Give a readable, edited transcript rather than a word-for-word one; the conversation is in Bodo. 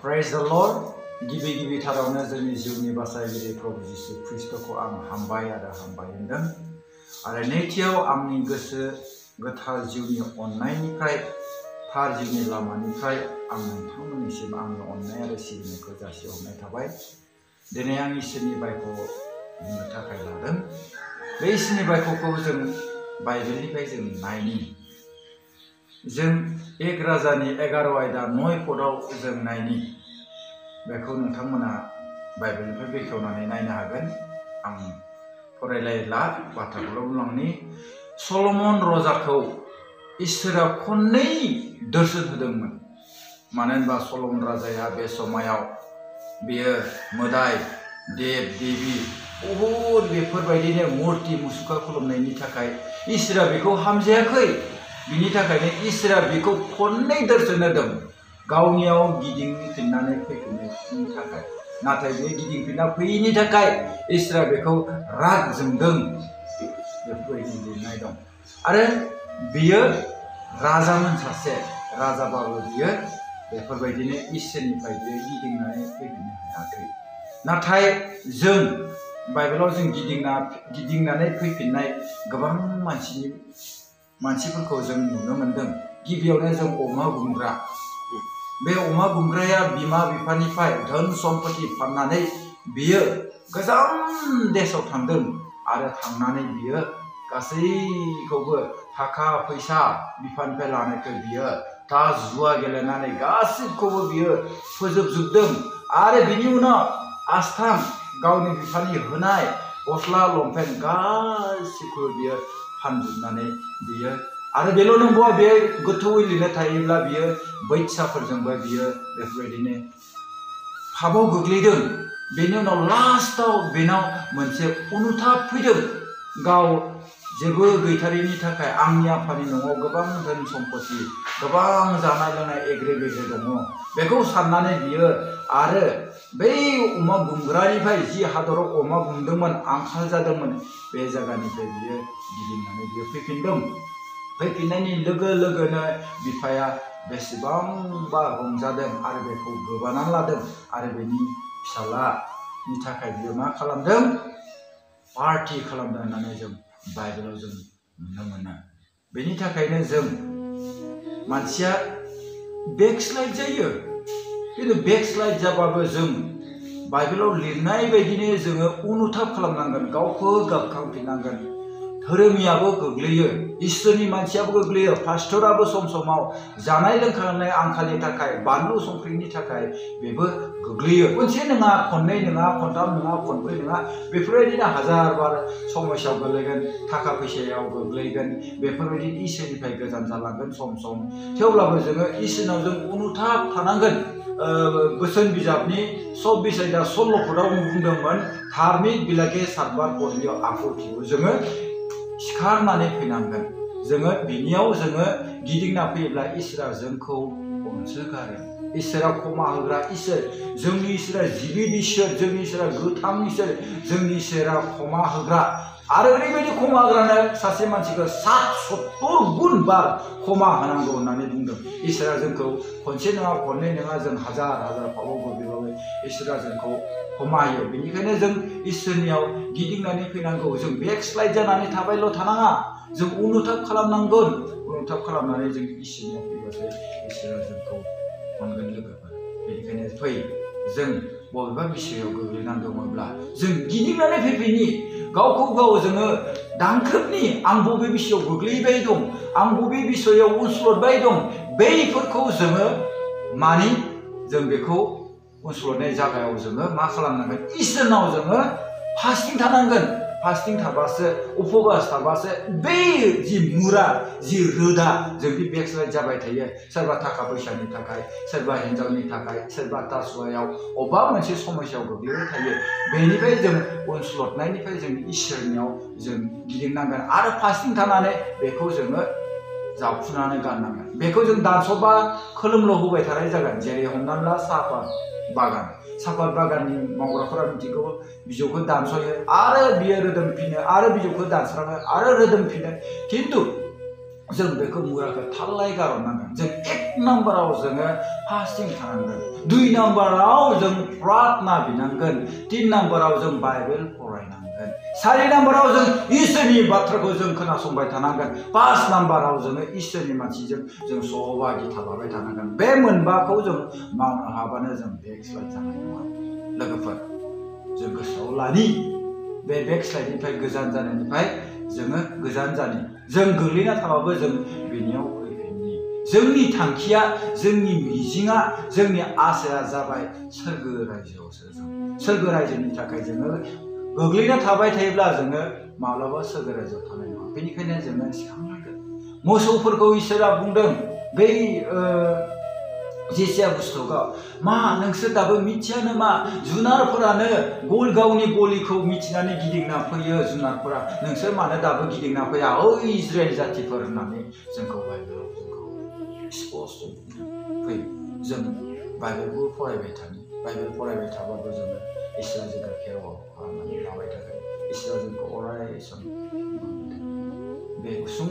Praise the Lord. गिबि थारावनो जोंनि जिउनि बासायगिरि प्रभु जिसु ख्रिस्टखौ आं हामबाय होनदों आरो नैथियाव आंनि गोसो गोथार जिउनि अननायनिफ्राय थार जिउनि लामानिफ्राय आं नोंथांमोननिसिम आंनि अननाय आरो सिबिनायखौ जासिहरनाय थाबाय। दिनै आं इसोरनि बायखौ बुंनो थाखाय लादों। बे इसोरनि बायखौ जों बाइबेलनिफ्राय जों नायनि। जों 1 राजानि 11 आयदा 9 पदआव जों नायनि। बेखौ नोंथांमोना बाइबेलनिफ्राय बेखेवनानै नायनो हागोन। आं फरायलायला बाथ्राखौल' बुंलांनि। सलमन राजाखौ इसोरा खननै दर्शन होदोंमोन। मानो होनबा सलमन राजाया बे समायाव बेयो मोदाय देव देवी बहुद बेफोरबायदिनो मुर्ति मुसुखा खुलुमनायनि थाखाय इसोरा बेखौ हामजायाखै। बिनि थाखायनो इसोरा बेखौ खननै दर्शन होदों गावनियाव गिदिंफिननानै फैफिननायनि थाखाय। नाथाय बे गिदिंफिनना फैयैनि थाखाय इसोरा बेखौ राग जोंदों बेफोरबायदि लिरनाय दं। आरो बियो राजामोन, सासे राजाबाबो बियो बेफोरबायदिनो इसोरनिफ्राय बियो गिदिंनानै फैफिननो हायाखै। नाथाय जों बाइबेलाव जों गिदिंनानै फैफिननाय गोबां मानसिफोरखौ जों नुनो मोनदों। गिबियावनो जों अमा गुमग्रा। बे अमा गुमग्राया बिमा बिफानिफ्राय धोन सम्पति फाननानै बियो गोजान देशआव थांदों आरो थांनानै बियो गासैखौबो थाखा फैसा बिफानिफ्राय लानायखौ बियो ताज जुवा गेलेनानै गासैखौबो बियो फोजोबजोबदों। आरो बिनि उनाव आस्थाम गावनि बिफानि होनाय गस्ला लंपेन्ट गासैखौबो बियो फानजोबनानै बियो आरो बेल' नंबावा, बे गोथौयै लिरना थायोब्ला बियो बैसाफोरजोंबो बियो बेफोरबायदिनो फाबाव गोग्लैदों। बेनि उनाव लास्टाव बेनाव मोनसे अनुताप फैदों। गाव जेबो गैथारैनि थाखाय आंनि आफानि न'आव गोबां धोन सम्पति, गोबां जानाय लोंनाय एग्रे बेग्रे दङ। बेखौ साननानै बियो आरो बै अमा गुमग्रानिफ्राय जि हादराव अमा गुमदोंमोन, आंखाल जादोंमोन, बे जायगानिफ्राय बियो गिदिंनानै बियो फैफिनदों। फैफिननायनि लोगो लोगोनो बिफाया बेसेबांबा रंजादों आरो बेखौ गोबानानै लादों आरो बेनि फिसालानि थाखाय बियो मा खालामदों? पार्टि खालामदों होननानै जों बाइबेलाव जों नुनो मोनो। बेनि थाखायनो जों मानसिया बेकस्लाइड जायो। खिन्थु बेकस्लाइड जाबाबो जों बाइबेलाव लिरनाय बायदिनो जोङो अनुताप खालामनांगोन, गावखौ गाबखांफिननांगोन। धोरोमियाबो गोग्लैयो, इसोरनि मानसियाबो गोग्लैयो, पास्टराबो समाव जानाय लोंखांनाय आंखालनि थाखाय, बानलु संख्रिनि थाखाय बेबो गोग्लैयो। खनसे नङा, खननै नङा, खनथाम नङा, खनब्रै नङा, बेफोरबायदिनो हाजार बार समस्यायाव गोग्लैगोन, थाखा फैसायाव गोग्लैगोन, बेफोरबायदि इसोरनिफ्राय गोजान जालांगोन सम। थेवब्लाबो जोङो इसोरनाव जों अनुताप थानांगोन। बोसोन बिजाबनि 24 आयदा 16 पदआव बुंदोंमोन, धार्मिक बिलागे सातबार पदलियाव आखुथिखौ जोङो सिखारनानै फैनांगोन। जोङो बिनियाव जोङो गिदिंना फैयोब्ला इसोरा जोंखौ अनसोगारो। इसोरा क्षमा होग्रा इसोर। जोंनि इसोरा जिबिद इसोर, जोंनि इसोरा गोथां इसोर, जोंनि इसोरा क्षमा होग्रा। आरो ओरैबायदि क्षमा होग्रानो सासे मानसिखौ 70 गुन बार क्षमा होनांगौ होननानै बुंदों। इसोरा जोंखौ खनसे नङा, खननै नङा, जों हाजार फाबाव गोग्लैबाबो इसोरा जोंखौ क्षमा होयो। बेनिखायनो जों इसोरनियाव गिदिंनानै फैनांगौ। जों बेकस्लाइड जानानै थाबायल' थानाङा, जों अनुताप खालामनांगोन। अनुताप खालामनानै जों इसोरनियाव फैबासो इसोरा जोंखौ अनगोन लोगोफोर। बेनिखायनो फै, जों बबेबा बिषयाव गोग्लैनानै दङब्ला जों गिदिंनानै फैफिननि। गावखौ गाव जोङो दांख्रोबनि, आं बबे बिषयाव गोग्लैबाय दं, आं बबे बिषयाव उनस्लदबाय दं, बैफोरखौ जोङो जों बेखौ उनस्लदनाय जायगायाव जोङो मा खालामनांगोन? इसोरनाव जोङो फास्टिं थानांगोन। फास्टिं थाबासो, उपबास थाबासो बै जि मुरा, जि रोदा, जोंदि बेकस्लाइड जाबाय थायो, सोरबा थाखा फैसानि थाखाय, सोरबा हिन्जावनि थाखाय, सोरबा तासुवायाव अबेबा मोनसे समस्यायाव गोग्लैबाय थायो, बेनिफ्राय जों उनस्लदनायनिफ्राय जों इसोरनियाव जों गिदिंनांगोन आरो फास्टिं थानानै बेखौ जोङो जावफुनानै गारनांगोन। बेखौ जों दानस'बा खोलोमल' होबाय थानाय जागोन। जेरै हमनानै ला सापात बागाननि मावग्राफोरा मिथिगौ, बिजौखौ दानस'यो आरो बियो रोदोमफिनो, आरो बिजौखौ दानस्राङो आरो रोदोमफिनो। खिन्थु जों बेखौ मुराखौ थाल्लाय गारहरनांगोन। जों 1 नाम्बाराव जोङो फास्टिं थानांगोन 2 नाम्बाराव जों प्रार्थना बिनांगोन 3 नाम्बाराव जों बाइबेल फरायनांगोन 4 नाम्बाराव जों इसोरनि बाथ्राखौ जों खोनासंबाय थानांगोन 5 नाम्बाराव जोङो इसोरनि मानसिजों जों सहभागिता लाबाय थानांगोन बे मोनबाखौ जों मावनो हाबानो जों बेकस्लाइड जानाय नङा लोगोफोर जों गोसोआव लानि बे बेकस्लाइडनिफ्राय गोजान जानायनिफ्राय जोङो गोजान जानि जों गोग्लैना थाबाबो जों बेनियाव फैफिननि जोंनि थांखिया जोंनि मिजिङा जोंनि आसाया जाबाय सोरगो रायजोआवसो जों सोरगो रायजोनि थाखाय जोङो गोग्लैना थाबाय थायोब्ला जोङो माब्लाबा सोरगो रायजोआव थानाय नङा बेनिखायनो जोङो सिखांनांगोन मोसौफोरखौ इसोरा बुंदों बै जेसिया पुस्तकाव मा नोंसोर दाबो मिथियानो मा जुनारफोरानो गावनि गलिखौ मिथिनानै गिदिंना फैयो जुनारफोरा नोंसोर मानो दाबो गिदिंना फैया ओइ इजराइल जातिफोर होननानै जोंखौ बाइबेलाव जोंखौ स्पष्ट फै जों बाइबेलखौ फरायबाय थानि बाइबेल फरायबाय थाबाबो जोङो इसोरा जोंखौ खेराव खालामनानै लाबाय थागोन इसोरा जोंखौ अराय सम बे गुसुं